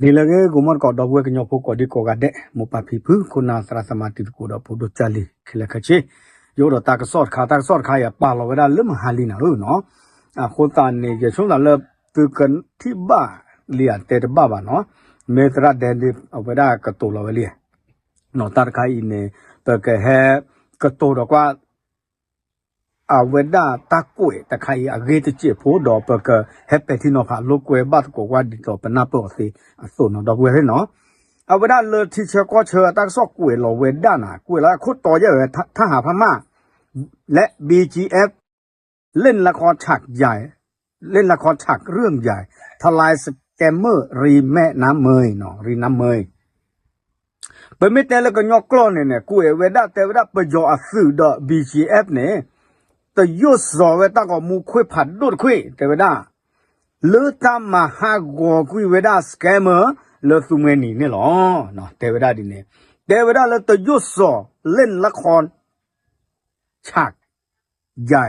နံၤလၢအဂ့ၤ ဂီၤမီၢ်တကိး ဒီပုၢ်ဝဲၢ်ကညီဖိကိးဒံကိးဂၤဒဲး, မိၢ်ပၢ်ဖံဖု ခိၣ်နၢ်သရၣ်သမါတံၤသကိးဒီးဖိဒိၣ်ကၢ်လံၤခဲလၢာ်ခဲဆ့, ယအိၣ်ဒီးတၢ်ကစီၣ်တခါ, တၢ်ကစီၣ်တခါအံၤ ပာ်လီၤဝဲဒၣ်လၢမဟါလံနၤဧၢနီၤ, အဃိသတးန့ၣ် ယဆိကမိၣ်လၢ သုကထံၣ်ဘၣ်လံဧါ တဲတဘၣ်ဘၣ်နီၤ, မ့ၢ်သရၣ်ဒဲန့ၣ် အဝဲဒၣ်ကတိၤလီၤဝဲလံ, တၢ်တခါအံၤန့ၣ် ပကဟဲကတိၤဒီးကွၢ် အဝဲဒၣ်တၢ်ကွဲးတခါအံၤအဂ့ၢ်တစဲးဖိဒီး ပကဟဲပဲာ်ထံနီၤဖးလိာ်ကွဲဘၣ်သကိးကွၢ်ဒ်သိးပနၢ်ပၢၢ်အီၤသ့အသိးနီၤ ဒီပုၢ်ဝဲၢ်နီၤ, အဝဲဒၣ်လၢထံဆၢကီၢ်ဆၢအတၢ်ကစီၣ်ကွဲးလီၤဝဲဒၣ်နၤ ကွဲးလီၤခိၣ်တီယဲၢ်ဝဲ ထၣ်ဟးဖးမၢ် လၢ B G F เล่นละครฉากใหญ่ เล่นละครฉากเรื่องใหญ่ ทลายสแกมเมอร์ริมแม่น้ำเมย เนาะ ริมน้ำเมย ပမ့ၢ်တဲလၢကညီကျိာ်န့ၣ်န့ၣ် ကွဲးဝဲဒၣ်တဲဝဲဒၣ်ပယီၤအသုးဒီး B G F န့ၣ် တယိၣ်စီၤဝဲတၢ်ဂီၤမူခွ့ၣ်ဖးဒိၣ်တခွ့ၣ် တဲဝဲဒၣ် လၢတၢ်မၤဟးဂီၤကွံာ်ဝဲဒၣ် scammer လၢသူမှဲနံၤန့ၣ်လီၤ. တဲဝဲဒၣ်ဒ်န့ၣ် တဲဝဲဒၣ်လၢတယိၣ်စီၤ เล่นละครฉากใหญ่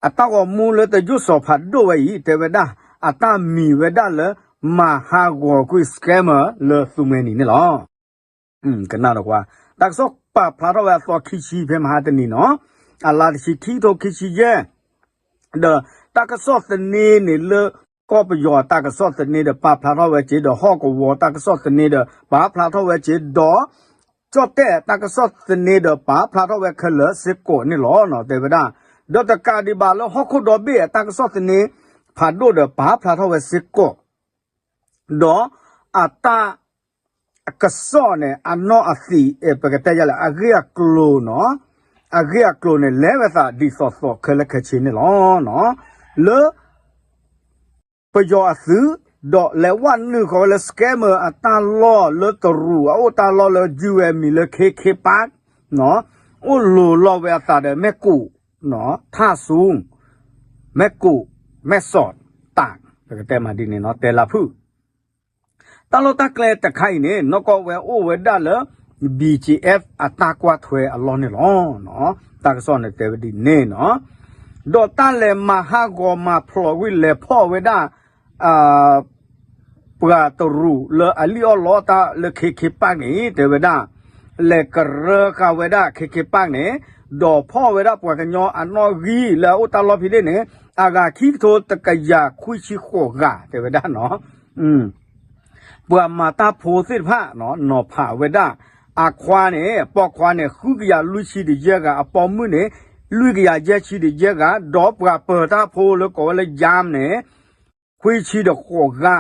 အတၢ်ဂီၤမူလၢတယိၣ်စီၤဖးဒိၣ်ဝဲအံၤ တဲဝဲဒၣ် အတၢ်မံၤဝဲဒၣ်လၢ မၤဟးဂီၤကွံာ် scammer လၢသူမှဲနံၤန့ၣ်လီၤ. ကနၣ်ဒီးကွၢ် တၢ်ကစီၣ်ပာ်ဖျါထီၣ်ဝဲအသီခံဆံဖဲမဟါတနံၤနီၤ အလါတဆံ ခံကထိခံဆံယဲၢ် ဒီးတၢ်ကစီၣ်သန့န့ၣ်လၢ ကီၢ်ပယီၤအတၢ်ကစီၣ်သန့ဒီးပာ်ဖျါထီၣ်ဝဲက့ၤ ဒီးဟီၣ်ကဝီၤတၢ်ကစီၣ်သန့ဒီးပာ်ဖျါထီၣ်ဝဲက့ၤ ဒီး ကၠီၣ်တဲၣ်တၢ်ကစီၣ်သန့ဒီးပာ်ဖျါထီၣ်ဝဲခဲလၢာ်စ့ၢ်ကီးန့ၣ်လီၤ တဲဝဲဒၣ်. ဒီးတကးဒံးဘၣ်လၢဟီၣ်ခိၣ်ဒီဘ့ၣ်အတၢ်ကစီၣ်သန့ ဖးဒိၣ်ဒီးပာ်ဖျါထီၣ်ဝဲစ့ၢ်ကီး ဒီးအတၢ် ကစီၣ်န့ၣ် အနီၢ်အသံး ပကတဲယလဲၣ် အဂ့ၢ်အကျိၤနီၤ အဂ့ၢ်အကျိၤန့ၣ် လဲၤဝဲသးဒ်သိးသိးခဲလၢာ်ခဲဆ့န့ၣ်လီၤ. လၢ ပယီၤအသုး ဒီးလဲၤဝဲနုာ်ဃီၤဝဲလၢ scammer အတၢ်လီၢ်လၢတရူး အအိၣ်တၢ်လီၢ်လၢ ယုၢ်ဝဲမံၤလၢ ခ့ခ့ပၢ် အိၣ်လိၤလီၤဝဲအသးဒီး မ့ၣ်ကူး ထၣ်ဆူ မ့ၣ်ကူး မဲၢ်စီး တၢ် ပကတဲမးဒ်န့ၣ်နီၤ တဲလၢဖုၣ် တၢ်လီၢ်တၢ်ကျဲတခါအံၤန့ၣ် နီၢ်ကီၢ်ဝဲအိၣ်ဝဲဒၣ်လၢ B G F အတၢ်ကွၢ်ထွဲအလီၢ်န့ၣ်လီၤ. တၢ်ကစီၣ်န့ၣ်တဲဝဲဒ်န့ၣ်နီၤ ဒီးတၢ်လဲၤမၤဟးဂီၤမၤဖျိးကွံာ်လဲၤဖီၣ်ဝဲဒၣ် ပှၤတရူးလၢအလံၣ်အီၣ်လီအီၣ်တၢ်လၢ ခ့ခ့ပၢ်န့ၣ် တဲဝဲဒၣ် လဲၤကရၢဃာ်ဝဲဒၣ် ခ့ခ့ပၢ်န့ၣ် ဒီးဖီၣ်ဝဲဒၣ်ပှၤကညီအနီၣ်ဂံၢ်လၢအအိၣ်တၢ်လီၢ်ဖဲန့ၣ်န့ၣ် အဂၤခံကထိတကယၤခွံဆံဃိးဂၤ တဲဝဲဒၣ်နီၤ ပှၤမၤတၢ်ဖိသ့ၣ်တဖၣ် နီၤဖးဝဲဒၣ် အခွါန့ၣ် ပိာ်ခွါန့ၣ် ဃုကယၤလွံၢ်ဆံဒီးယဲၢ်ဂၤ အပိာ်မုၣ်န့ၣ် လွံၢ်ကယၤယဲၢ်ဆံဒီးယဲၢ်ဂၤ ဒီးပှၤပၢၤတၢ်ဖိလၢကိးဝဲလၢ ယၢမ်း န့ၣ် ခွံဆံဒီးဃိးဂၤ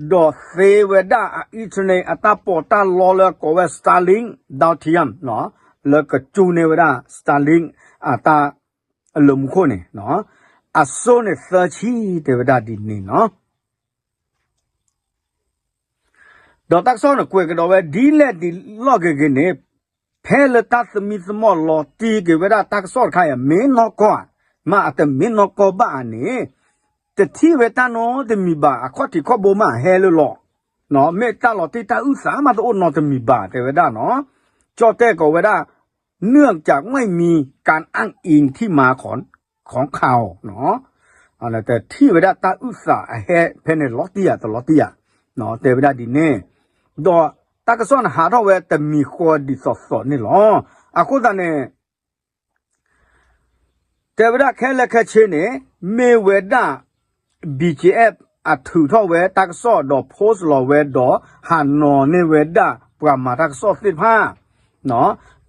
ဒီးသ့ဝဲဒၣ်အ internet အတၢ်ပီးတၢ်လီလၢကိးဝဲ Starlink ဒၣ်ထံယၢမ် လၢကစူၢ်န့ၢ်ဝဲဒၣ် Starlink အတၢ်လၢမူခိၣ်န့ၣ် အစိန့ၣ်သၢဆံ တဲဝဲဒၣ်ဒ်န့ၣ်နီၤ ဒီးတၢ်ကစီၣ်န့ၣ်ကွဲးကဒီးဝဲ ဒ်လဲၣ်ဒ်လဲၣ်ဂ့ၤဂ့ၤန့ၣ် ဖဲလၢတၢ်သမံသမိးလီၤတံၢ်က့ၤဝဲဒၣ်တၢ်ကစီၣ်တခါအံၤ မ့ၢ်နီၢ်ကီၢ်ဧါ မ့ၢ်အတမ့ၢ်နီၢ်ကီၢ်ဘၣ်ဧါန့ၣ် တထံၣ်ဝဲတၢ်နီတမံၤဘၣ် အခီၣ်ထံးခီၣ်ဘိမးဟဲလၢလီၤ မ့ၢ်တၢ်လီၤတံၢ်တၢ်အုၣ်သးမးတအိၣ်နီတမံၤဘၣ် တဲဝဲဒၣ်နီၤ ကၠီၣ်တဲၣ်ကိးဝဲဒၣ် เนื่องจากไม่มีการอ้างอิงที่มาของ ของข่าว နီၤ တထံၣ်ဝဲဒၣ်တၢ်အုၣ်သးအဟဲဖဲန့ၣ်လီၤတံၢ်ဧါ တလီၤတံၢ်ဧါ တဲဝဲဒၣ်ဒ်န့ၣ် ဒီးတၢ်ကစီၣ်န့ၣ်ဟးထီၣ်ဝဲတမံၤဃီဒ်သိးသိးန့ၣ်လီၤ. အဃိသတးန့ၣ် တဲဝဲဒၣ်ခဲလၢာ်ခဲဆ့န့ၣ် မ့ၢ်ဝဲဒၣ် B G F အထုးထီၣ်ဝဲတၢ်ကစီၣ်ဒီး post လီၤဝဲဒီး ဟးနီၤန့ၢ်ဝဲဒၣ်ပှၤမၤတၢ်ကစီၣ်သ့ၣ်တဖၣ်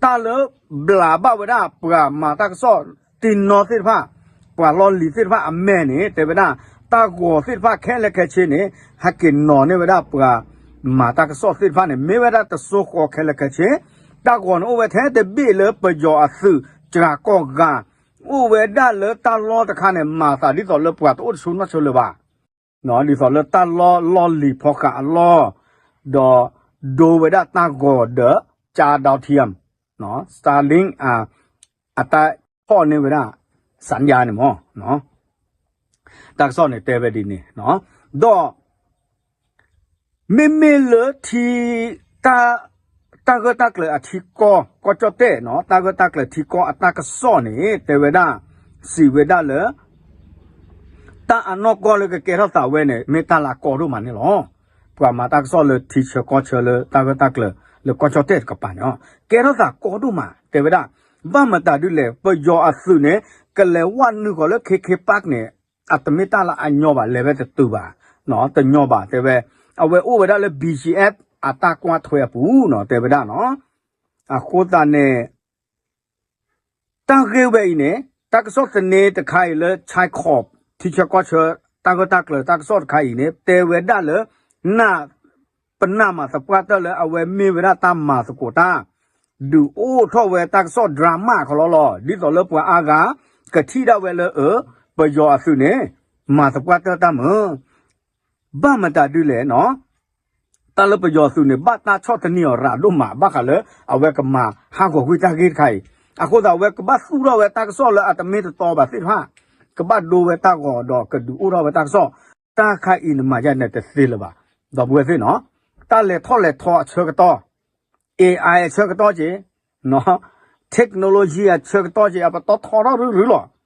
တၢ်လၢဘျးဘၣ်ဝဲဒၣ်ပှၤမၤတၢ်ကစီၣ်တံၢ်နီသ့ၣ်တဖၣ် ပှၤလီၢ်လံၤသ့ၣ်တဖၣ်အမဲာ်န့ၣ် တဲဝဲဒၣ် တၢ်ဂီၤသ့ၣ်တဖၣ်ခဲလၢာ်ခဲဆ့န့ၣ် ဟဲက့ၤနီၤန့ၢ်ဝဲဒၣ်ပှၤမၤတၢ်ကစီၣ်သ့ၣ်တဖၣ်န့ၣ် မ့ၢ်ဝဲဒၣ်တစိဃီခဲလၢာ်ခဲဆ့ တၢ်ဂီၤန့ၣ်အိၣ်ဝဲထဲတဘ့ၣ်လၢပယီၤအသုး စှၤကီၢ်ဂၤ အိၣ်ဝဲဒၣ်လၢတၢ်လီၢ်တခါန့ၣ် မၤသးဒ်သိးလၢပှၤတအိၣ်တဆူနီၢ်ဆူလၢၤဘၣ် ဒ်သိးလၢတၢ်လီၢ်လီၢ်လံၤဖီဃးအလီၢ် ဒီးဒိဝဲဒၣ်တၢ်ဂီၤဒီး ကၠါ ဒၣ်ထံယၢမ် Starlink အတၢ်ဖီၣ်န့ၢ်ဝဲဒၣ် စၣ်ယါန့ၣ်မ့ၢ် တၢ်ကစီၣ်န့ၣ်တဲဝဲဒ်န့ၣ် ဒီး မ့မ့ၢ်လၢထံ တၢ်ဂၢၢ်တၢ်ကျၢၤအထံကီၢ် ကီၢ်ကၠီၣ်တဲၣ်နီၤ တၢ်ဂၢၢ်တၢ်ကျၢၤထံကီၢ်အတၢ်ကစီၣ်န့ၣ် တဲဝဲဒၣ် စံးဝဲဒၣ်လၢ တၢ်အနီၢ်ကီၢ်လၢကကဲထီၣ်သးဝဲန့ၣ် မ့ၢ်တၢ်လၢအကီဒိၣ်မးန့ၣ်လီၤ. ပှၤမၤတၢ်ကစီၣ်လၢထံဆၢကီၢ်ဆၢလၢတၢ်ဂၢၢ်တၢ်ကျၢၤလၢကီၢ်ကၠီၣ်တဲၣ်တကပၤန့ၣ် ကဲထီၣ်သးကီဒိၣ်မး တဲဝဲဒၣ်, ဘၣ်မတၤဒုလဲၣ် ပယီၤအသုးန့ၣ် ကလဲၤဝဲနုာ်ဃီၤလၢ ခ့ခ့ပၢ်န့ၣ် အတမ့ၢ်တၢ်လၢအညီဘၣ် လဲၤဝဲတတုၤဘၣ်, တညီဘၣ် တဲဝဲ, အဝဲအိၣ်ဝဲဒၣ်လၢ ဘံၣ်ကၠံၣ်အဲၣ် အတၢ်ကွၢ်ထွဲအပူၤနီၤ တဲဝဲဒၣ်နီၤ. အဃိသတးန့ၣ် တၢ်ဂ့ၢ်ဝဲအံၤန့ၣ် တၢ်ကစီၣ်သန့တခါအံၤလၢ Chai Kop ထံဆၢကီၢ်ဆၢ တၢ်ဂၢၢ်တၢ်ကျၢၤတၢ်ကစီၣ်တခါအံၤန့ၣ် တဲဝဲဒၣ်လၢ နၢ် ပနၢ်မၤသပှၢ်တၢၢ်လၢအဝဲမ့ၢ်ဝဲဒၣ်တၢ်မၤသကိးတၢ် ဒုးအိၣ်ထီၣ်ဝဲတၢ်ကစီၣ် drama ခီလီၤလီၤ ဒ်သိးလၢပှၤအါဂၤ ကထံၣ်ဒၣ်ဝဲလၢအ ပယီၤအသုးန့ၣ် မၤသပှၢ်တၢၢ်တၢ်မၤ ဘၣ်မတၤဒုလဲၣ်နီၤ တၢ်လၢပယီၤသုးန့ၣ် ဘၣ်တၢ်ဆီၣ်သနံးအီၤရၤဒိၣ်မး ဘၣ်ဃးလၢအဝဲကမၤဟးဂီၤကွံာ်တၢ်ဂ့ၢ်တခါအံၤ, အဃိသတး အဝဲကဘၣ်သူၣ်ထီၣ်ဝဲတၢ်ကစီၣ်လၢအတမ့ၢ်တတီဘၣ်သ့ၣ်တဖၣ်, ကဘၣ်ဒိဝဲတၢ်ဂီၤဒီးကဒုးအိၣ်ထီၣ်ဝဲတၢ်ကစီၣ်, တၢ်ခါအံၤနမၤယါန့ၣ်တသ့လၢၤဘၣ်, ဒီပုၢ်ဝဲၢ်သ့ၣ်နီၤ, တၢ်လဲၤထီၣ်လဲၤထီအဆၢကတီၢ်, အ့ၣ်အၢၣ် အဆၢကတီၢ်က့ၤ technology အဆၢကတီၢ်က့ၤ အပတီၢ်ထီထီၣ်ရုရုလီၤ.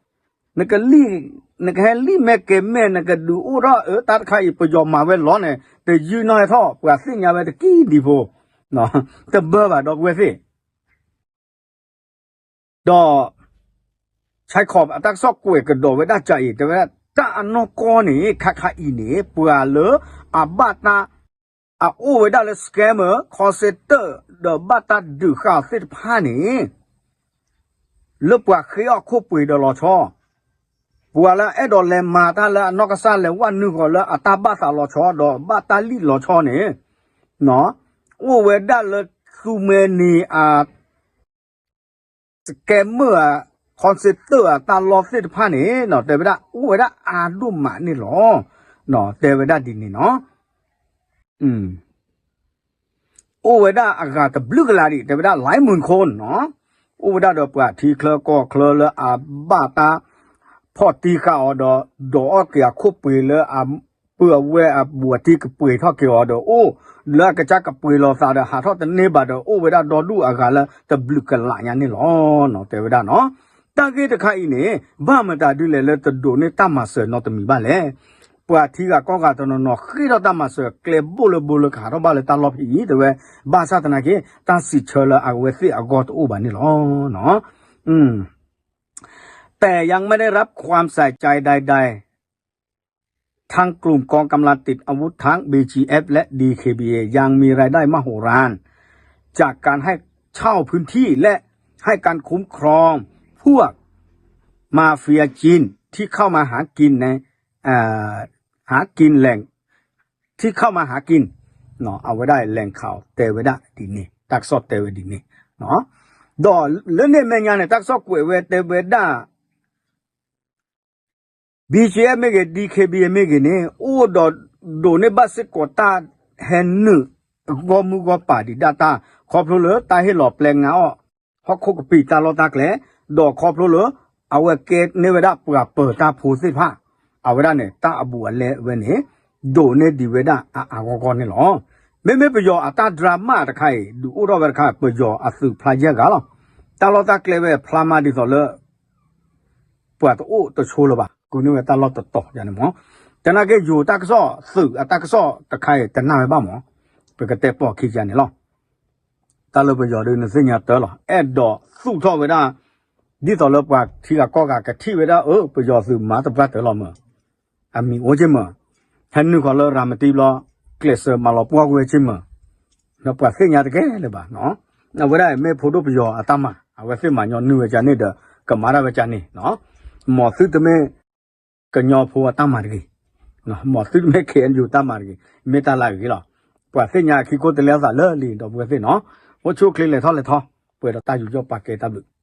နကလံၣ်, နကဟဲလံၣ်မဲာ်ကဲၤမဲာ် နကဒုးအိၣ်ထီၣ်အၢ တၢ်တခါအံၤ ပယီၤမၤဝဲလီၤန့ၣ် တယုၢ်နီၣ်ဟဲထီၣ် ပှၤသ့ၣ်ညါဝဲတကံၢ်ဒံးဖိ, တဘၢဘၣ် ဒီပုၢ်ဝဲၢ်သ့ၣ် ဒီး Chai Kop အတၢ်ကစီၣ်ကွဲးကဒီးဝဲဒၣ်ကၢ်အံၤ တဲဝဲဒၣ် တၢ်အနီၢ်ကီၢ်န့ၣ် ခါခါအံၤန့ၣ် ပှၤလၢအဘၣ်တၢ် အအိၣ်ဝဲဒၣ်လၢ scammer, call center ဒီးဘၣ်တၢ်ဒုးဃာ်အီၤသ့ၣ်တဖၣ်န့ၣ် လၢပှၤဃ့အီၣ်ခိၣ်ပှ့ၤဒီးလီၤဆီ, ပှၤလၢအဲၣ်ဒိးလဲၤမၤတၢ်လၢအနီၢ်ကစၢ် လဲၤဝဲနုာ်ဃီၤလၢအတၢ်ဘၣ်သးလီၤဆီ ဒီးဘၣ်တၢ်လံၣ်လီၤဆီန့ၣ် အိၣ်ဝဲဒၣ်လၢသူမွဲန့ၣ်အ scammer ဧါ, call center ဧါ, တၢ်လီၢ်သ့ၣ်တဖၣ်န့ၣ် တဲဝဲဒၣ် အိၣ်ဝဲဒၣ်အါဒိၣ်မးန့ၣ်လီၤ. တဲဝဲဒၣ်ဒ်န့ၣ်နီၤ. အိၣ်ဝဲဒၣ်အဂၤတဘျုးကလးဒံး တဲဝဲဒၣ် လၢမုၢ်ခိၣ်နီၤ, အိၣ်ဝဲဒၣ်ဒီးပှၤထံချၢကီၢ်ချၢလၢအဘၣ်တၢ်ဖီၣ်တံၢ်ဃာ်အီၤဒီး ဒိးအီၣ်က့ၤအခိၣ်ပှ့ၤလၢအ ပုၢ်အဝဲၢ်အဘူးအတံၢ်ကပှ့ၤထီၣ်က့ၤအီၤဒီး အိၣ်လၢအကစၢ်ကပှ့ၤလီၤသးဒီး ဟးထီၣ်တန့ၢ်ဘၣ်ဒီး အိၣ်ဝဲဒၣ်ဒီဒူၣ်အဂၤလၢတဘျုးကလးညါန့ၣ်လီၤ. တဲဝဲဒၣ်နီၤ. တၢ်ဂ့ၢ်တခါအံၤန့ၣ် ဘၣ်မတၤဒုလဲၣ်လၢတဒိးန့ၢ်တၢ်မၤစၢၤနီတမံၤဘၣ်လဲၣ်. ပှၤထံဂၤကီၢ်ဂၤတနီၤနီၤ ဃ့ထီၣ်တၢ်မၤစၢၤ ကျဲဘိၣ်လၢဘိလၢကဟးထီၣ်ဘၣ်လၢတၢ်လီၢ်ဖဲအံၤ တဲဝဲ, ဘၣ်ဆၣ်သနာ်က့ တၢ်စံးဆၢလၢအဝဲသ့ၣ်အဂီၢ်တအိၣ်ဘၣ်န့ၣ်လီၤ. แต่ยังไม่ได้รับความใส่ใจใดๆ ทั้งกลุ่มกองกำลังติดอาวุธทั้ง บีจีเอฟ และ ดีเคบีเอ ยังมีรายได้มโหฬารจากการให้เช่าพื้นที่และให้การคุ้มครองพวกมาเฟียจีนที่เข้ามาหากินใน เอ่อ หากินแหล่ง ที่เข้ามาหากิน အဝဲဒၣ် แหล่งข่าว တဲဝဲဒၣ်ဒ်န့ၣ် တၢ်ကစီၣ်တဲဝဲဒ်န့ၣ် ဒီးလၢန့ၣ်အမဲာ်ညါန့ၣ် တၢ်ကစီၣ်ကွဲးဝဲတဲဝဲဒၣ် ဘီၣ်ကၠံၣ်အဲၣ် မ့ၢ်ဂ့ၤ ဒံၣ်ခ့ဘံၣ် မ့ၢ်ဂ့ၤန့ၣ် အိၣ်ဒီးဒိးန့ၢ်ဘၣ်စ့ၢ်ကီးတၢ်ဟဲနုာ်ဂီၢ်မုၢ်ဂီၢ်ပၤဒံးဒၣ်တၢ် ခီဖျိလၢတၢ်ဟ့ၣ်လီၤပျဲနါအီၣ် ဟီၣ်ခိၣ်ကပံာ်တၢ်လီၢ်တၢ်ကျဲ, ဒီးခီဖျိလၢ အဝဲကဲန့ၢ်ဝဲဒၣ်ပှၤပၢၤတၢ်ဖိသ့ၣ်တဖၣ်, အဝဲဒၣ်န့ၣ် တၢ်အဘူးအလဲဝဲန့ၣ် ဒိးန့ၢ်ဒံးဝဲဒၣ်အါအါဂီၢ်ဂီၢ်န့ၣ်လီၤ. မ့မ့ၢ်ပယီၤအတၢ် drama တခါအံၤ ဒုးအိၣ်ထီၣ်ဝဲတခါ ပယီၤအသုးဖျါယဲၢ်ဂၤလီၤ. တၢ်လီၢ်တၢ်ကျဲဝဲဖျါမးဒ်သိးလၢ ပှၤတအိၣ်တဆိးလၢၤဘၣ်, ကုန့ၢ်ဝဲတၢ်လီၢ်တတီၤယါန့ၣ်မး, တနာ်က့ယိၤတၢ်ကစီၣ် သုးအတၢ်ကစီၣ်တခါအံၤ တနာ်ဝဲဘၣ်မး, ပကတဲပိာ်ခံယါန့ၣ်လီၤ. တၢ်လၢပယီၤဒုးနသ့ၣ်ညါတၢ်လီၤ, အဲၣ်ဒိးသူၣ်ထီၣ်ဝဲဒၣ် ဒ်သိးလၢပှၤထံဂၤကီၢ်ဂၤကထံၣ်ဝဲဒၣ် အၢ ပယီၤသုးမၤသပှၢ်တၢၢ်လီၤမး, အမံၤအိၣ်က့မး, ဟဲနုာ်ဃီၤလၢရၤမတံဘျီ ကျဲးစၢးမၤလီၤပှီၢ်ကွံာ်ဝဲက့မး, ဒီးပှၤသ့ၣ်ညါတကဲလၢၤဘၣ်, အဝဲဒၣ်မ့ၢ်ဖိဒိၣ်ပယီၤအတၢ်မၤ အဝဲသ့ၣ်မၤညီနုၢ်ဝဲကန့ၣ်ဒီး ကမၤဒၣ်ဝဲကန့ၣ်, မ်သုတမ့ၢ် ကညီဖိအတၢ်မၤတဂ့ၤ, မ်သုတမ့ၢ် ခ့ၣ်အဲၣ်ယူၣ် တၢ်မၤတဂ့ၤ, မ့ၢ်တၢ်လၢအဂ့ၤလီၤ. ပှၤသ့ၣ်ညါအခံခိၣ်တလဲအသးလၢလံ ဒီပုၢ်ဝဲၢ်သ့ၣ်နီၤ, အိၣ်ဆူၣ်အိၣ်ချ့လဲၤထီၣ်လဲၤထီ, ပှဲၤဒီးတၢ်ယူးယီၣ်ပာ်ကဲတၢ်ဘျုး